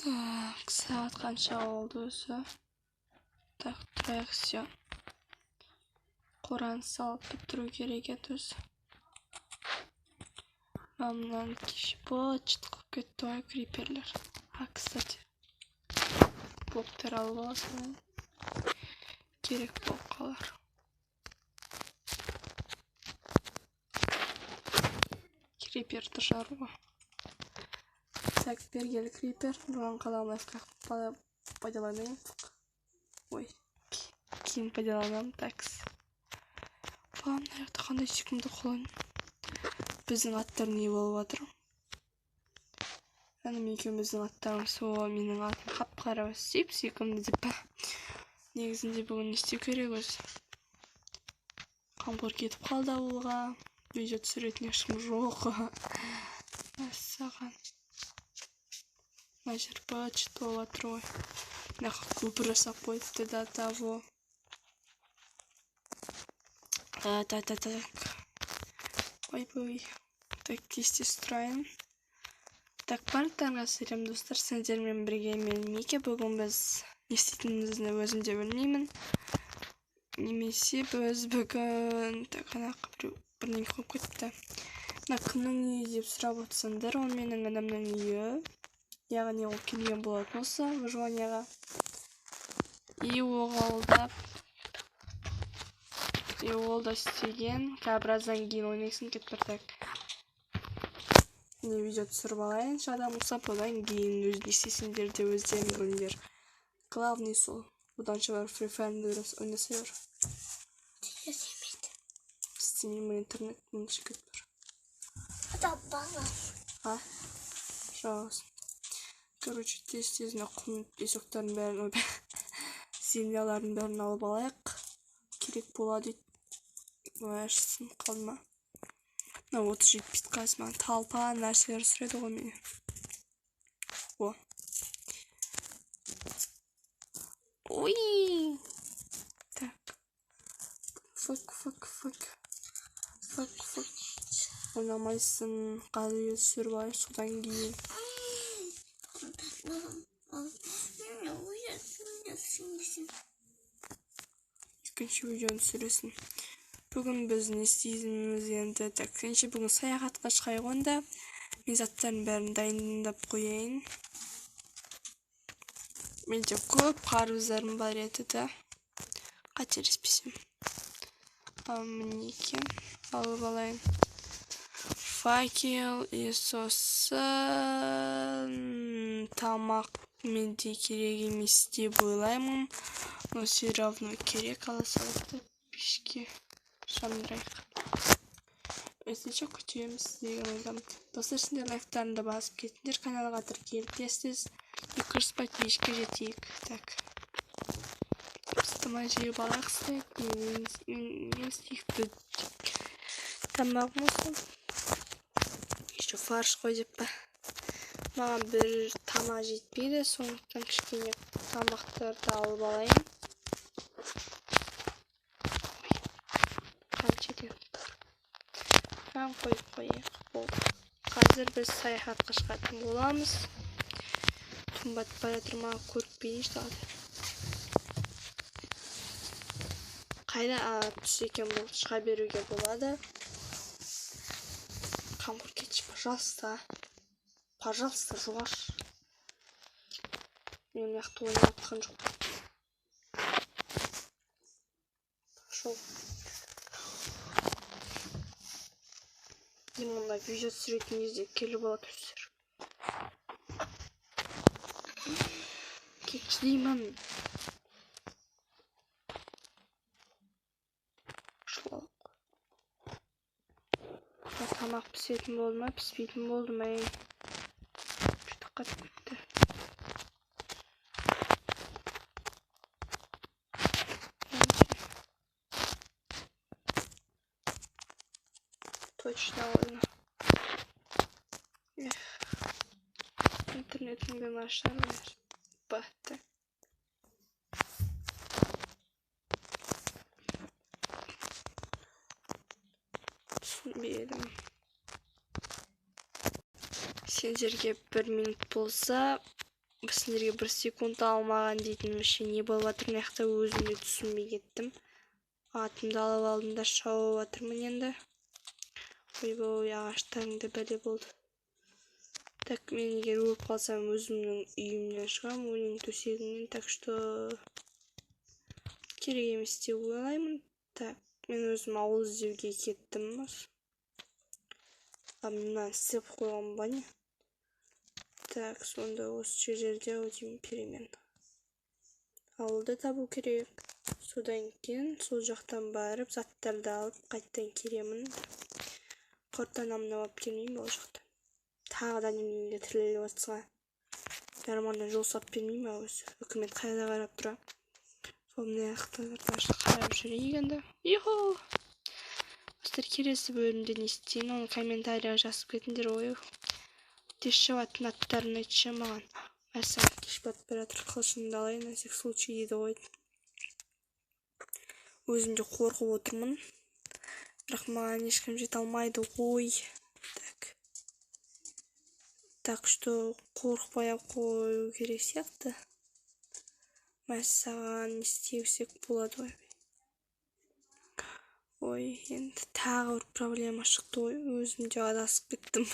Так, сағат қанша болды өзі? Так, тұрайық, все. Қораны салып бітіру керек еді өзі. Мынаны кеше быт-шыт қылып кетті ғой криперлер. А, кстати, блоктар алып аласың, керек болып қалар. Криперді жаруға. Так, бергелі крипер. Нұрлан қалам лайфхак пайдаланайын. Ой, кейін пайдаланамын. Такс. Мына жақта қандай сүйкімді құлын. Біздің аттар не болып жатыр? Әнім екеуміздің аттарымыз. О, менің атым қап-қара сүйіп-сүйкімді деп па. Негізінде бүгін не істеу керек өзі? Қамқор кетіп қалды ауылға. Видео түсіретін ешкім жоқ. Мәссаған. Мына жер быт-шыт болып жатыр ғой. Мына жаққа көпір жасап қойыпты до того. Так. Ойбой. Так, тез-тез тұрайын. Так, барлықтарыңа сәлем достар, сіздермен бірге мен Мике. Бүгін біз не істейтінімізді өзім де білмеймін. Немесе біз бүгін так, ана жаққа біреу бірдеңе қойып кетіпті. Мына кімнің үйі деп сұрап отырсаңдар, ол менің інімнің үйі. Яғни ол келген болатын осы выживанияға. И ол да істеген. Қазір біраздан кейін ойнайсың кетіп тұр. Так. Не видео түсіріп алайыншы адам ұқсап, одан кейін өз не істейсіңдер де өздерің біліңдер. Главный сол. Оданша барып Free Fire'ды ойнаса бер. Істемеймін, интернет мынша кетіп тұр. А? Жалғыз. Короче, тез-тез мына құм песоктардың бәрін, ой, землялардың бәрін алып алайық. Керек болады дейді. Ой, сынып қалды ма? Мына отыз жетпейді қазір маған талпа нәрселер сұрайды ғой менен. О. Ой. Так. Фак, фак, фак. Фак, фак. Ойнамайсың, қазір түсіріп алайын, содан кейін. Екінші видеоны түсіресің. Бүгін біз не істейміз енді? Так, ендеше бүгін саяхатқа шығайық онда. Мен заттардың бәрін дайындап қояйын. Менде көп қарыздарым бар еді да. Қателеспесем. Ал мінекей, алып алайын. Факел и сосын тамақ менде керек емес деп ойлаймын. Но все равно керек, ала салайық та пешке жандырайық. Өздерінше күтеміз деген ойдамын. Достар, сендер лайктарыңды басып кетіңдер, каналға тіркеліп тез-тез 200 подписчикке жетейік. Так. Қыстымай жеп алайық стейк. Мен стейкті тамағым осы. Еще фарш қой деп па. Маған бір тамақ жетпейді, сондықтан кішкене тамақтарды алып алайын. Қанша екен? Маған қойып қояйық. Болды. Қазір біз саяхатқа шығатын боламыз. Түн батып бара жатыр, маған көріп бейінші тағы. Қайда түс екен бұл, шыға беруге болады. Қамқор кетші, пожалуйста. Пожалуйста, жуаш. Мен мына жақта ойнап жатқан жоқпын. Пошел. Деймін, мына видео түсіретін кезде келіп алады өздері. Кетші деймін. Тамақ пісетін болды ма, піспейтін болды ма? Что-то қатып кетті. Точно ойна. Эх, интернетің де нашар. Батты. Түсінбедім. Сендерге 1 минут болса, Сендерге бір секунд алмаған дейтін вообще не болып жатыр мына жақта, өзім де түсінбей кеттім. Атымды алып алдым да шауып жатырмын енді. Ойбой, ағаштарың да бәле болды. Так, мен егер өліп қалсам, өзімнің үйімнен шығамын, өлең төсегімнен, так что керек емес деп ойлаймын. Так, мен өзім ауыл іздеуге кеттім. А мынаны істеп қойған ба не? Так, сонда осы жерлерде ау деймін перемен. Ауылды табу керек. Содан кейін сол жақтан барып заттарды алып қайтадан келемін. Құрт анамды алып келмеймін ол жақта. Тағы да неменеге тіреліп жатса, нормально жол салып бермей ма өзі? Үкімет қайда қарап тұра? Сол мына жақта қарап жүрейік енді. Юху! Достар, келесі бөлімде не істейін, оны комментарийға жазып кетіңдер. Ой, тез шабатын аттарын айтшы маған. Мәссаған, кеш батып бара жатыр, қылышымды алайын, на всякий случай дейді ғой. Өзім де қорқып отырмын. Бірақ маған ешкім жете алмайды ғой. Так. Так что қорықпай ақ қою керек сияқты. Мәссаған, не істесек болады ғой. Ой, енді тағы бір проблема шықты ғой. Өзім де адасып кеттім.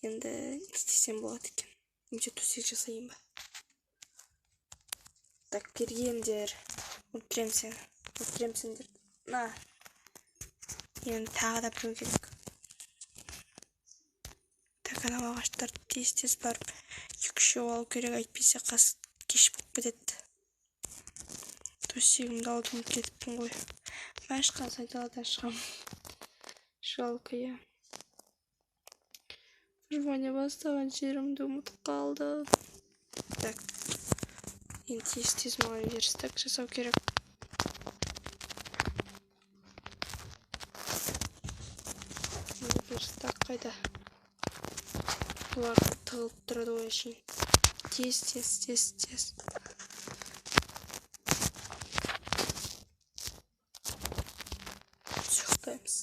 Енді не істесем болады екен? Немесе төсек жасайын ба? Так, бергендер. Өлтірем сені. Өлтірем сендерді. На. Енді тағы да біреу керек. Так, анау ағаштарды тез-тез барып екі-үшеу алу керек, әйтпесе қас кеш болып кетеді. Төсегімді алып ұмытып кетіппін ғой. Мәш қазір даладан шығамын. Жалко, иә. Выживание бастаған жерімді ұмытып қалдым. Так, енді тез-тез маған верстак жасау керек. Верстак қайда? Бұлар тығылып тұрады ғой әшейін. Тез, тез, тез, тез. Ұйықтаймыз.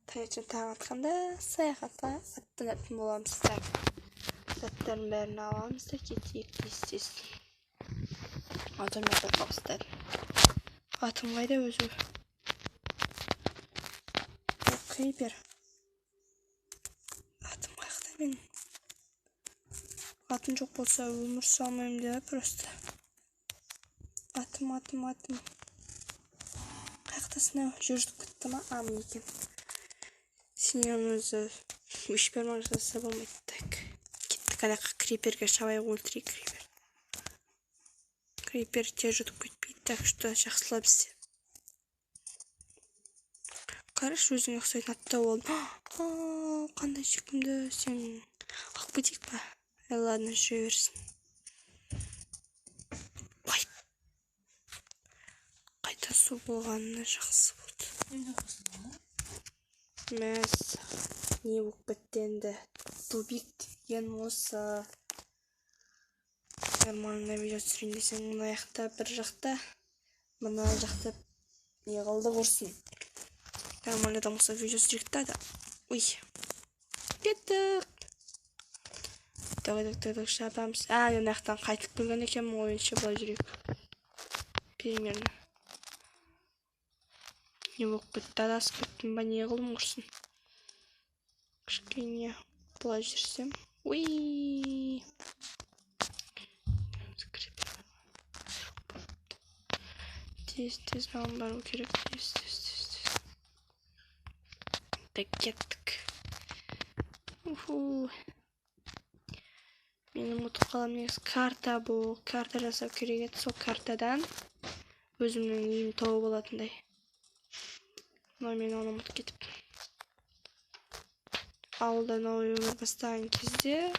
Таңертең таң атқанда саяхатқа аттанатын боламыз. Так, заттардың бәрін аламыз да кетейік тез тез. Атым қорқа бастадым. Атым қайда өзі? О, крипер. Атым қаяқта менің? Атым жоқ болса өмір сүре алмаймын да просто. Атым, атым, атым. Қаяқтасың ау? Жер жұтып кетті ма? А, міне екен. Сенен өзі үш бармақ жасаса болмайды. Так, кеттік ана жаққа, криперге шабайық, өлтірейік крипер. Крипер жер жұтып кетпейді, так что жақсылап істе. Қарашы, өзіңе ұқсайтын ат тауып алдым. Қандай сүйкімді сен. Алып кетейік па? Ладно, жүре берсін. Ой. Қайта су болғанына жақсы болды. Мәссаған, не болып кетті енді? Тупик деген осы. Нормально видео түсірейін десең, мына жақта бір жақта, мына жақта не қылды құрсын. Нормально адам болса видео түсірейік та да. Ой. Кеттік. Так, так, так, так, шабамыз. А, мен мына жақтан қайтып келген екенмін ғой, ендеше былай жүрейік. Примерно. Не болып кетті, адасып кеттім ба, не қылдым құрсын. Кішкене былай жүрсем. Уи. Тез, тез маған бару керек. Тез, тез, тез, тез. Так, кеттік. Уху. Мен ұмытып қаламын негізі. Карта бұл. Карта жасау керек еді. Сол картадан өзімнің үйімді тауып алатындай. Но мен оны ұмытып кетіппін. Ауылда новый өмір бастаған кезде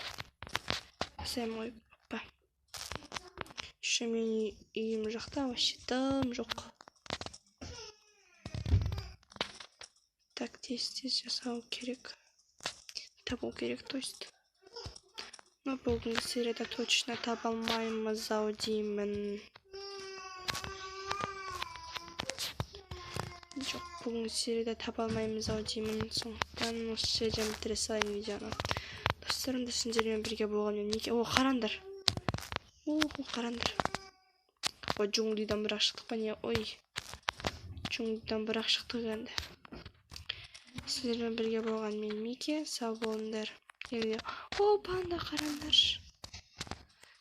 жасаймын ғой. Опа. Еще менің үйім жақта вообще дым жоқ. Так, тез-тез жасау керек. Табу керек, то есть. Но бүгінгі серияда точно таба алмаймыз ау деймін. Жоқ, бүгінгі серияда таба алмаймыз ау деймін. Сондықтан осы жерден бітіре салайын видеоны. Достарым да сендермен бірге болған мен неге... О, қараңдар. Уху, қараңдар. Ой, джунглидан бірақ шықтық па, не? Ой, джунглидан бірақ шықтық енді. Сіздермен бірге болған мен, Мике. Сау болыңдар. Және о, панда, қараңдаршы.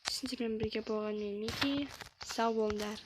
Сіздермен бірге болған мен, Мике. Сау болыңдар.